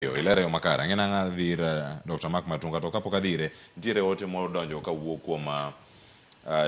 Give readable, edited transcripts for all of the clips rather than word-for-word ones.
Ilero yo makare. Ang'e nang'a dhi ir Dr. Mark Matunga to kapok adhi ire, nitiere ote modonjo kawuok kuom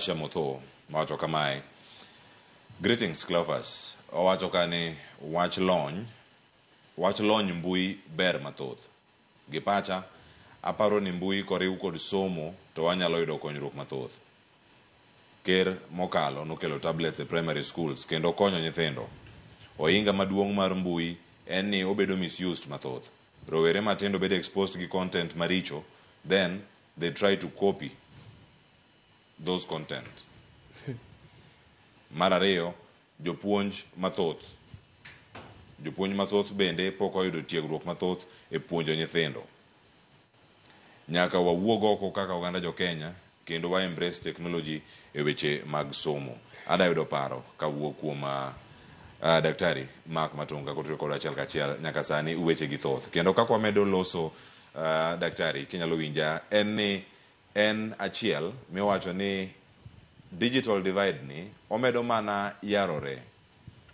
Shemotho mawacho kamae. Greetings Cleophas. Owacho ka ni wach lony mbui ber mathoth. Gi pacha, aparo ni mbui koriw kod somo to wanyalo yudo konyruok mathoth. Ker mokalo nokelo tablets e primary schools kendo konyo nyithindo. Ohinga maduong' mar mbui en ni obedo misused mathoth. Rowere matindo bedo exposed gi content maricho, then they try to copy those content. Mar ariyo, jopuonj mathoth bende pok oyudo tiegruok mathoth e puonjo nyithindo. Nyaka wawuog oko kaka oganda jo Kenya kendo wa embrace technology e weche mag somo. Ada yudo paro kawuok kuom Daktari Mark Matunga kotiyo kod achiel kachiel nyaka sani weche gi thoth. Kendo kaka wamedo loso, daktari kinyalo winja, en ni en achiel miwacho ni digital divide ni omedo mana yarore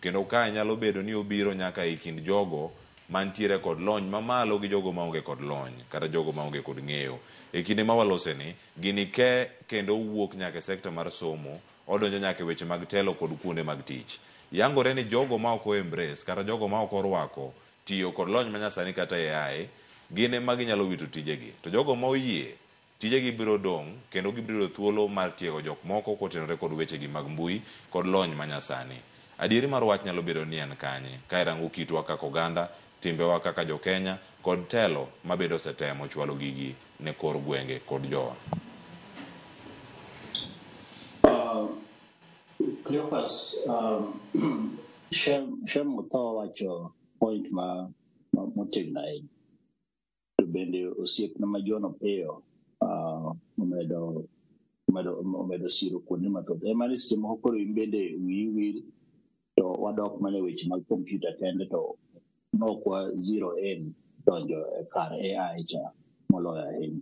kendo kae nyalo bedo ni obiro nyaka e kind jogo mantiere kod lony mamalo gi jogo maonge kod lony kata jogo maonge kod ng'eyo. E kinde ma walose ni, gini ke kendo wuok nyaka e sekta mar somo, odonjo nyaka e weche mag telo kod kuonde mag tich. Yangore ni jogo ma ok o embrace kata jogo ma ok orwako tiyo kod lony manyasani kata AI, gin ema ginyalo wito tijegi. To jogo ma oyie, tijegi biro dong' kendo gibiro yudo thuolo mar tiego jok moko kotenore kod wechegi mag mbui kod lony manyasani. Adieri mar wach nyalo bedo ni en kanye? Ka irango kitwa kaka oganda, timbewa kaka jo Kenya kod telo mabende osetemo chwalo gigi ne kor gwenge kod jowa. Cleophas, Shem Mutho wacho point ma motegno ahinya. To bende osiepna ma John Opiyo omedo siro kuonde mathoth. Ema ni seche moko koro in bende wiyi wil to wadok mana e weche mag kompyuta kende to nok wa zero in donjo e kar AI cha moloyo ahinya.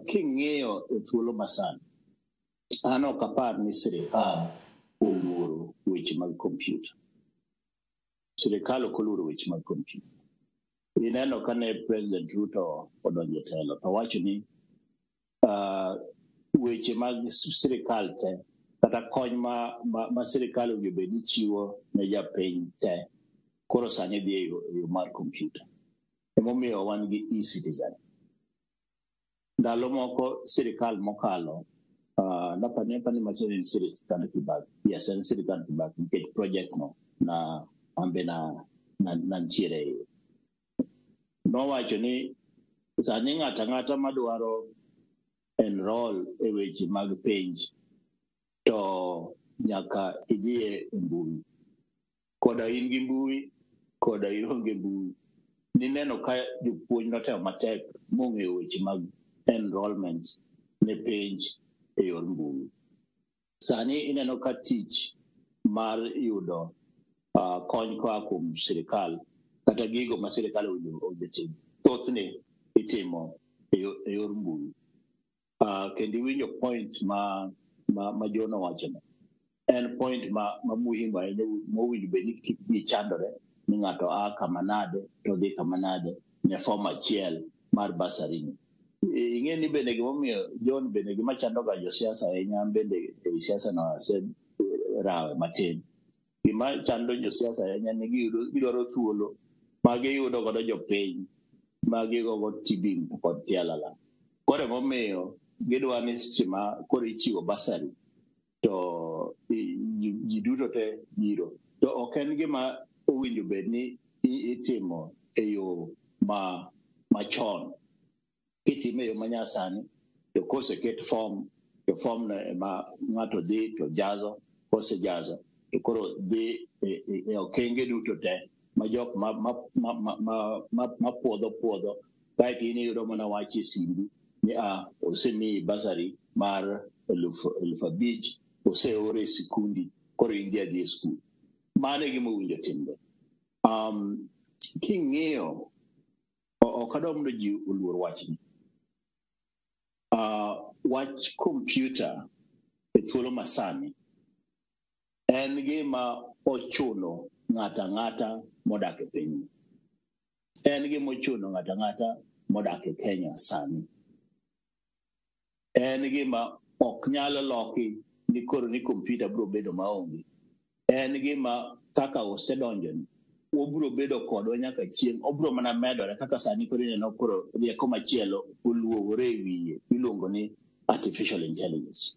King'iyo e thuolo masani, an ok apar ni sirikal oluoro weche mag kompyuta. Sirikal ok oluoro weche mag kompyuta. Ineno kane President Ruto odonjo e telo to owacho ni weche mag sirikal te kata kony ma sirikal owinjo bed ni chiwo ne japiny te koro sani dhi e yo mar kompyuta. Emomiyo wan gi e-citizen. Ndalo moko sirikal mokalo, napani macho en sirikand Kibaki. Yes, en sirikand Kibaki nikech project no na ambe na nantiere e iye. Nowacho ni sani ng'ato ang'ata madwaro enroll e weche mag penj to nyaka idhi e mbui. Koda in gi mbui, koda ionge mbui. Nineno ka jopuonj notemo matek mong'eyo weche mag enrollment ne penj e yor mbui. Sani ineno ka tich mar yudo kony koa kuom sirikal kata gigo ma sirikal owinjo tim thothne itimo e yor mbui. Kendo iwinjo point ma John owachono. En point ma muhimu ahinya mowinjo bed ni kik ji chandore ni ng'ato a kama nade to dhi kama nade ne form achiel mar bursary ni. Ing'e ni bende gimomiyo John bende gima chando ga josiasa ahinya, an bende ei siasa no aserawe matin. Gima chando josiasa ahinya ni giyudo gidwaro thuolo ma giyudo godo jopiny ma gigogo tibim kod tialala. Koro emomiyo gidwa ni seche ma koro ichiwo bursary to ji duto te biro. To ok en gima owinjo bed ni itimo e yo ma machon. Kitime e yo manyasani to koseket form to form no ema ng'ato dhi to jazo, kosejazo to koro dhi e okenge duto te ma jok ma puodho puodho kaeto in iyudo mana wach e simbi ni a osemiyi bursary mar 5,000 oseor e sikundi koro in dhi adhi e skul. Mano e gima owinjo timre. King'iyo ok adwa mondo ji oluor wachni. Wach kompyuta e thuolo masani en gima ochuno ng'ato ang'ata modak e pinyni. En gima ochuno ng'ato ang'ata modak e Kenya sani. En gima ok nyal loki ni koro ni kompyuta biro bedo maonge. En gima kaka osedonjo ni obiro bedo kodwa nyaka chieng', obiro mana medore kaka sani koro ineno koro rieko machielo oluowore e wiye miluongo ni artificial intelligence.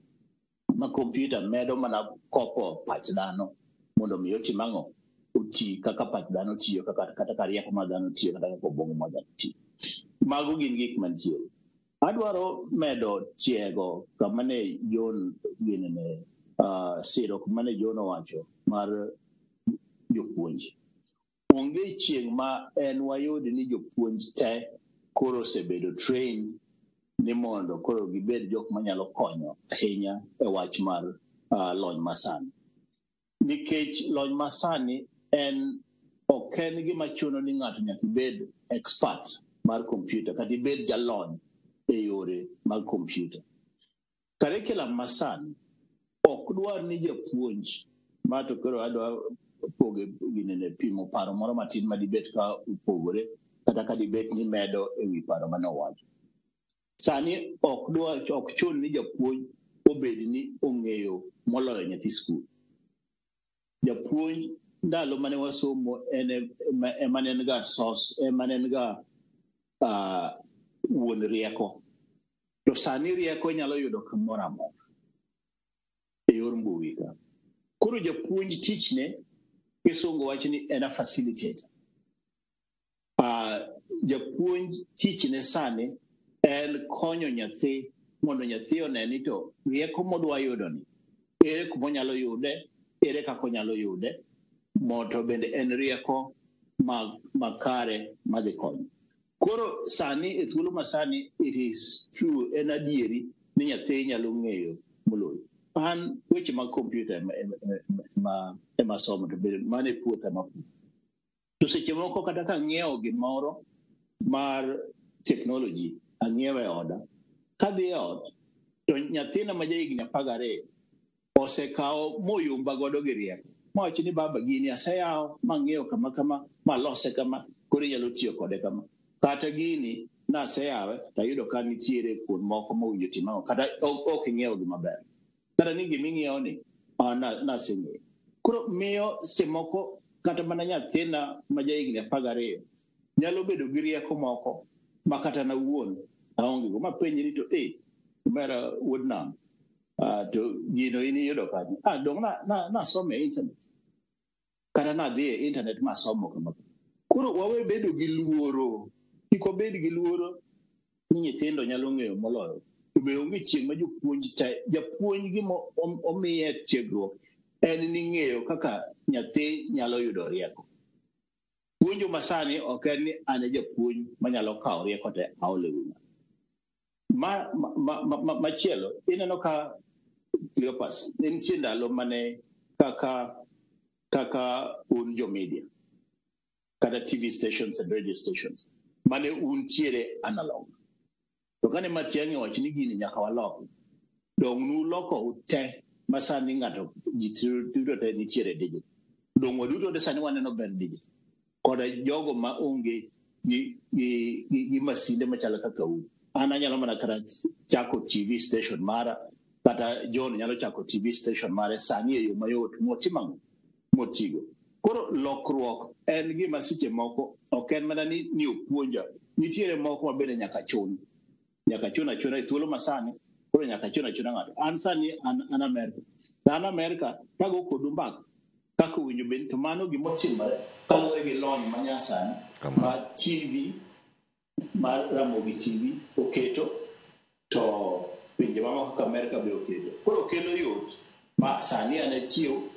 Ma kompyuta medo mana kopo pach dhano mondo mi otim ang'o? Oti kaka pach dhano tiyo, kaka kata ka rieko mar dhano tiyo, kata kaka obwongo mar dhano tiyo. Mago gin gik mantiere. Adwaro medo tiego kama ne John ginene siro kuma ne John owacho mar jopuonj. Onge chieng' ma en wayud ni jopuonj te koro osebedo trained ni mondo koro gibed jok manyalo konyo ahinya e wach mar lony masani. Nikech lony masani en ok en gima chuno ni ng'ato nyaka ibed expert mar kompyuta kata ibed jalony e yore mag kompyuta. Curriculum masani ok dwar ni japuonj ma to koro adwa poge ginene pimo paro moro matin madibet ka opogore kata ka dibet ni medo e wi paro mane owacho. Sani ok dwar ok chun ni japuonj obed ni ong'eyo moloyo nyathi skul. Japuonj ndalo mane wasomo en ema ne en ga source ema ne en ga wuon rieko. To sani rieko inyalo yudo kamoro amora e yor mbui ka. Koro japuonj tichne kisungu wacho ni en a facilitator. Japuonj tichne sani en konyo nyathi mondo nyathi one ni to rieko modwa yudo ni ere kuma onyalo yude, ere kaka onyalo yude, mondo bende en rieko makare madhi konyo. Koro sani e thuolo masani it is true en adieri ni nyathi nyalo ng'eyo moloyo. An weche mag kompyuta ema somo to bende mano e puotha ma To seche moko kata ka ang'iewo gimoro mar technology ang'iewo e oda, kadhi e ot to nyathina ma jahigni 12 osekawo moyomba godo gi rieko. Mawacho ni baba gini aseyawo mang'iewo kama kama malose kama koro inyalo tiyo kode kama. Kata gini naseyawe tayudo ka nitiere kuond moko mowinjo tim ang'o kata ok ing'iewo gima ber. Kata ni giming'iewo ni naseng'eyo. Koro miyo seche moko kata mana nyathina ma jahigni 12 nyalo bedo gi rieko moko ma kata an awuon aonge go. Mapenji ni to omera wuod nam to gino in iyudo kanye? Dong' nasomo e internet. Kata nadhi e internet masomo kama. Koro wawe bedo gi luoro. Kik wabed gi luoro ni nyithindo nyalo ng'eyo moloyo. To be onge chieng' ma jopuonj te, japuonj gima omiye tiegruok en ni ng'eyo kaka nyathi nyalo yudo rieko. Puonjo masani ok en ni an e japuonj manyalo kawo rieko te aol e wiya. Machielo ineno ka Cleopas ne nitie ndalo mane kaka un jo media kata TV stations and radio stations mane untiere analog. To kane Matiang'i owacho ni gini nyaka walok, dong' nuloko te ma sani ng'ato ji duto te nitiere digital. Dong' waduto te sani waneno ber digital. Koda jogo ma onge gi masinde machalo kaka un. An anyalo mana kata chako TV station mara, kata John nyalo chako TV station mare sani e yo mayot motimo ang'o? Motigo. Koro lokruok en gima seche moko ok en mana ni opuonja. Nitiere moko ma bende nyaka chun. Nyaka chun achuna e thuolo masani, koro nyaka chun achuna ng'ato. An sani an Amerka. To an Amerka kago kodu mbaka kaka owinjo bed to mano gimotimore kaluwore gi lony manyasani ma TV mar Ramogi TV oketo to pinje mamoko kaka Amerka be oketo. Koro kelo yot ma sani an achiew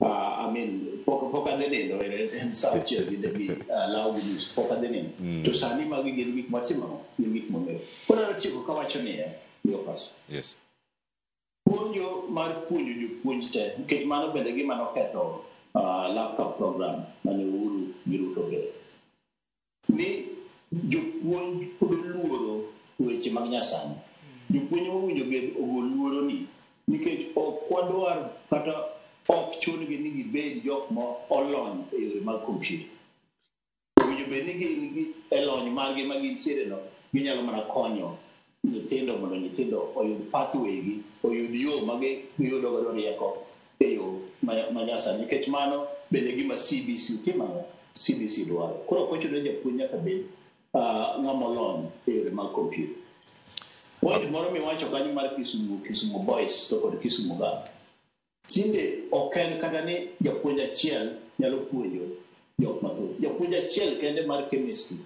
I mean, pok adhi nindo en sa achiel gi law gi nus pok adhi nindo. To sani magi gin gik matimo gin gik mong'eyo. Koro adwa tieko kawacho niya, Cleopas. Yes. Puonjo mar puonjo jopuonj te nikech mano bende gima noketho laptop program mane Uhuru gi Ruto okelo. Ni jopuonj pod oluoro weche mag nyasani. Jopuonj mowinjo bed ogol luoro ni nikech ok wadwar kata ok chun gi ni gibed jok ma olony e yore mag kompyuta. Owinjo bed ni gin e lony margi ma gintiere no, ginyalo mana konyo nyithindo mondo nyithindo oyud pathway gi, oyud yo ma giyudo godo rieko e yo manyasani, nikech mano bende gima CBC timo, CBC dwaro. Koro ok ochuno ni japuonj nyaka bed ng'ama olony e yore mag kompyuta. Point moro miwacho kanyo mar Kisumu, Kisumu Boys to kod Kisumu Girls. Tinde ok en kata ni japuonj achiel nyalo puonjo jok mathoth. Japuonj achiel kende mar chemistry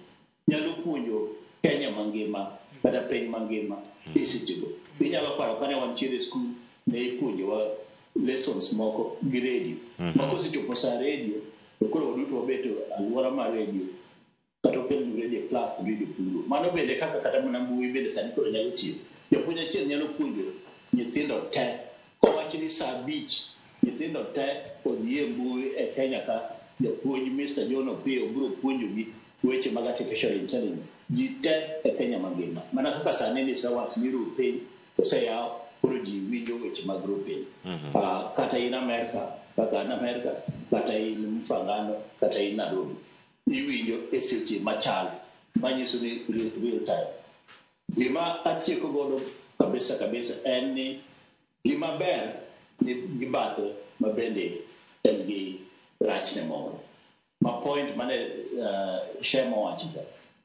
nyalo puonjo Kenya mangima kata piny mangima e sechego. Inyalo paro kane wantiere e skul ne ipuonjowa lessons moko gi redio. Ma kosechopo sa redio to koro waduto wabet e alwora mar redio kata okelnu redio e klas to redio puro. Mano bende kaka kata mana mbui bende sani koro nyalo tiyo. Japuonj achiel nyalo puonjo nyithindo te kowachi ni saa 5 nyithindo te odhi e mbui e Kenya ka japuonj Mr. John Opiyo biro puonjogi weche mag artificial intelligence ji te e Kenya mangima. Mana kaka sani ni sawach ni ru piny oseyaw koro ji winjo weche mag ru piny. Kata in Amerka, kaka an Amerka, kata in Mfangano, kata in Nairobi, iwinjo e seche machal manyiso ni real time. Gima atieko godo kabisa kabisa en ni gima ber ni gi bathe ma bende en gi rachne moro. Ma point mane Shem owacho cha.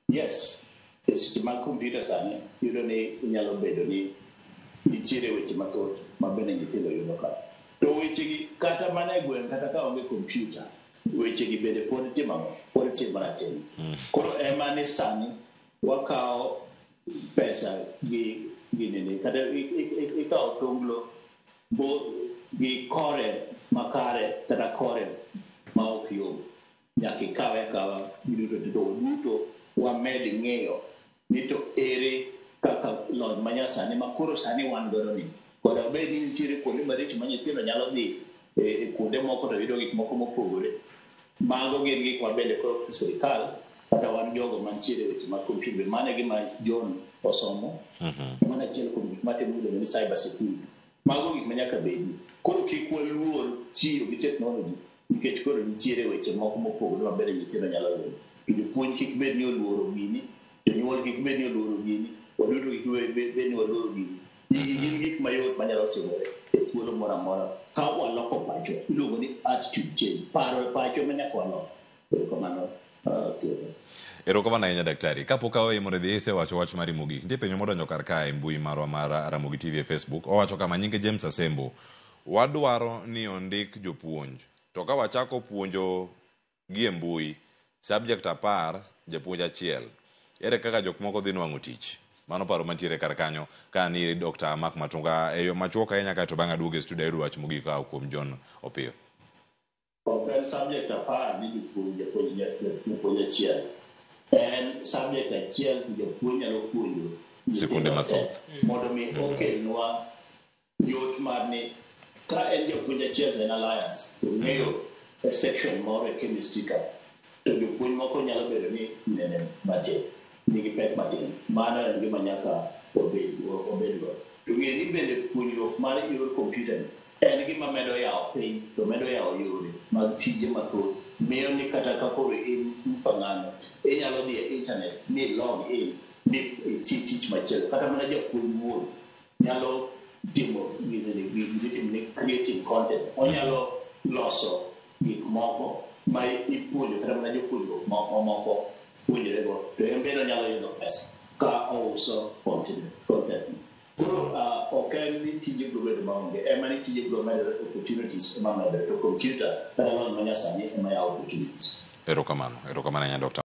Yes, e seche mag kompyuta sani iyudo ni inyalo bedo ni nitiere weche mathoth ma bende nyithindo yudo ka. To wechegi kata mana e gweng' kata ka onge kompyuta, wechegi bende pod timo ang'o? Pod timore atima. Koro ema ni sani wakawo pesa gi ginene kata ikawo tonglo bo gi kore makare kata kore ma ok yom. Nyaka ikawe akawa giduto to duto wamed ng'eyo ni to ere kaka lony manyasani ma koro sani wan godo ni. Koda obed ni nitiere kuonde maricho ma nyithindo nyalo dhi e kuonde moko to yudo gik moko mopogore. Mago gin gik ma bende koro sirikal kata wan jogo mantiere e weche mag kompyuta mano e gima John osomo. Mano achiel kuom gik matimo miluongo ni cyber security. Mago gik ma nyaka bedi. Koro kik waluor tiyo gi technology nikech koro nitiere weche moko mopogore ma bende nyithindo nyalo yudo. To jopuonj kik bed ni oluoro gini, jonyuol kik bed ni oluoro gini, waduto kik bed ni waluoro gini. Gigi gin gik mayot manyalo timore e thuolo moro amora ka waloko pachwa. Iluongo ni attitude change. Paro e pachwa ema nyaka walok. Erokamano. Erokamano ahinya daktari. Kapok aweyi mondo idhi isewacho wach mari mogik. Nitie penjo modonjo kar kae e mbui marwa mar Ramogi TV e Facebook. Owacho kama, nyinge James Asembo. Wadwaro ni ondik jopuonj. To ka wachako puonjo gi e mbui, subject 10, japuonj achiel. Ere kaka jok moko dhi nwang'o tich? Mano paro mantiere kar kanyo. Ka ni Dr. Mark Matunga e yo machuok ahinya kaeto bang'e aduogo e studio ayud wach mogik koa kuom John Opiyo. Ok en subject 10 ni japuonj achiel. En subject achiel to japuonj nyalo puonjo sikunde mathoth. Mondo mi okelnwa yot mar ni ka en japuonj achiel to en alliance to ong'eyo e section moro e chemistry ka to jopuonj moko nyalo bedo ni nene matin nigi pek matin. Mano en gima nyaka wabed go. To ng'e ni bende puonjruok mar yor kompyuta ni en gima medo yawo piny to medo yawo yore mag tije mathoth. Miyo ni kata ka koro in Mfangano, inyalo dhi e internet ni log in ni iti tich machielo. Kata mana japuonj wuon nyalo timo gini ni creating content. Onyalo loso gik moko ma ipuonjo kata mana jopuonjruok mamoko puonjorego to en bende onyalo yudo pesa ka ouso content. Koro ok en ni tije biro bedo maonge, ema ni tije biro medore, opportunities ema medore, to computer kata lony manyasani ema yawo opportunities. Erokamano, erokamano ahinya Dr.